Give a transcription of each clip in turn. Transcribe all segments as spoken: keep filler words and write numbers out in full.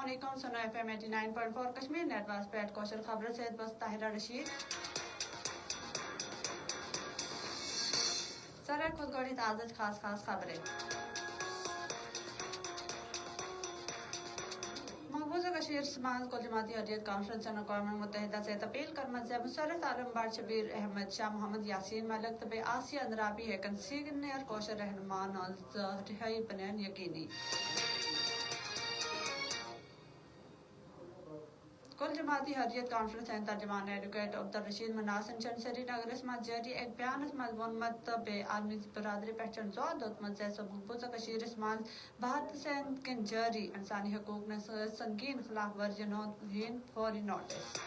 علیکم، سنو ایف ایم ایٹی نائن پوائنٹ فور کشمیر نیٹ ورک پیٹ کوشر خبر سید بس طاہرہ رشید۔ سر خود گوڑی تازہ خاص خاص خبریں۔ مقبوضہ کشمیر سماج کل جماعتی حریت کانفرنس نے اقوام متحدہ سے اپیل کرمت سے مسرت عالم بٹ شبیر احمد شاہ محمد یاسین ملک طبی آسیہ اندرابی ہے کن سیگنر کوشر رہنما ناز رہائی بنین یقینی۔ کل جماعتی حریت کانفرنس ہیں ترجمان ایڈوکیٹ عبدالرشید مناسن چن سری نگر اس ماں جیری ایک بیان اس ماں ون مت بے عالمی برادری پہچان زور دوت مت جیسو مقبوضہ کشیر اس ماں بھارت سین کن جاری انسانی حقوق نے سنگین خلاف ورزی نو ہین فوری نوٹس۔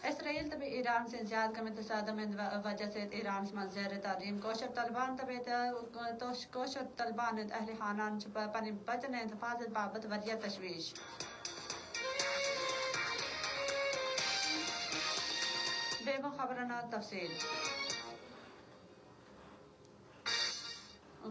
اسرائیل تبی ایران سے زیاد کم تصادم وجہ سے ایران اس ماں زیر تعلیم کوشر طالبان تبی کوشر طالبان اہل خانان پنی بچن حفاظت بابت وریا تشویش۔ بیگو خبرنا تفصیل۔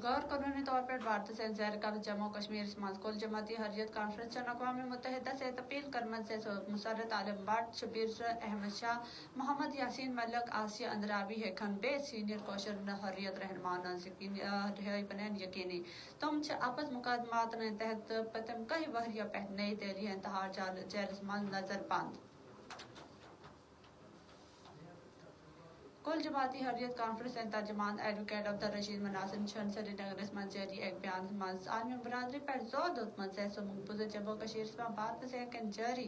غیر قانونی طور پر بھارت سے زیر قبض جموں کشمیر اس ماں کل جماعتی حریت کانفرنس چن اقوام متحدہ سے اپیل کرمت سے مسرت عالم بٹ شبیر احمد شاہ محمد یاسین ملک آسیہ اندرابی ہے کھن بے سینئر کوشر حریت رہنما ناز یقین رہائی بنین یقینی۔ تم چھ آپس مقدمات نے تحت پتم کئی وہریا پہت نئی دہلی ہیں تہار جیل اس ماں نظر بند۔ کل جماعتی حریت کانفرنس ہیں ترجمان ایڈوکیٹ عبدالرشید مناسن چھن سری نگر اس ماں جیری ایک بیان ماں عالمی برادری پر زور دوت ماں سیسو مقبوضہ جموں کشیر اس ماں بھارت سے کن جاری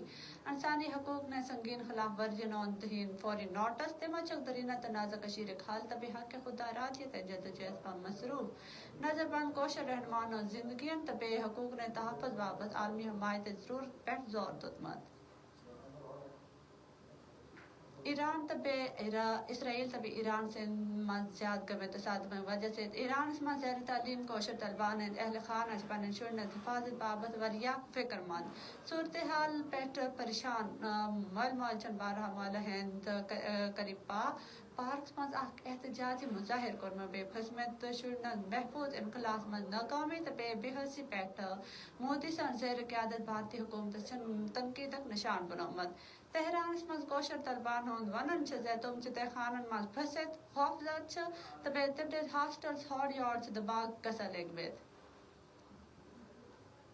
انسانی حقوق نے سنگین خلاف ورزی نو دہین فوری نوٹس تے مچک درینا تنازع کشیر ایک حال تبی حق خود ارادیت ہے جدوجہد پر مصروف نظر بند کوشر رہنما نو زندگی تبی حقوق نے تحفظ بابت عالمی حمایت ضرور پر زور دوت مت۔ ایران تبے اسرائیل تبے ایران سے ماں زیاد گمے تصادم وجہ سے ایران اس ماں زیر تعلیم کوشر طالبان اہل خان اچ پنن شڑنت حفاظت بابت وریا فکر مند صورتحال پیٹ پریشان۔ مال مال چن بارہ مال ہند قریب پا پارکس ماں احتجاجی مظاہر کرما بے خدمت شڑنت محفوظ انخلاص مند ناکامی تبے بے حسی پیٹ مودی سن زیر قیادت بھارتی حکومت تنقیدک نشان بنامت۔ تہران اس مز کوشر طالبان ہوند ونن چھ زیتم چھ تہخانن مز پھست خوف زد چھ تبے تبریز ہاسٹلز ہاڑ یارڈ چھ دباغ کسا لیگ بید۔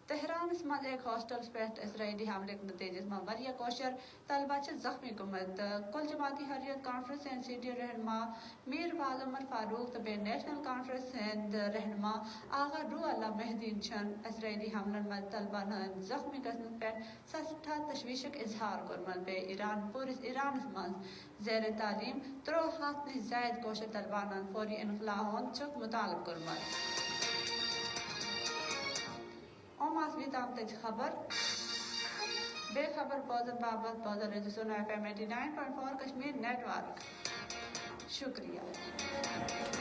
تہران اس مز ایک ہاسٹلز پیٹھ اسرائیلی حملے کے نتیجے اس مز وریا کوشر طالبان چھ زخمی کمت۔ کل جماعتی حریت کانفرنس این سی ڈی رہنما میر باز عمر فاروق تبے نیشنل کانفرنس ہند رہنما آغا روح اللہ مہدین چھن اسرائیلی حملن مز طالبان ہند زخمی کسنت پیٹھ سٹھا تشویشک اظہار کرمت بے ایران پورس ایران مز زیر تعلیم ترو ہاتھ نی زائد کوشر طالبانان فوری انخلا ہون چک مطالب کرمت۔ اوماس بھی تام تج خبر بے خبر بوزن بابت بوزن رجسون ایف ایم ایٹی نائن پوائنٹ فور کشمیر نیٹ ورک۔ شکریہ۔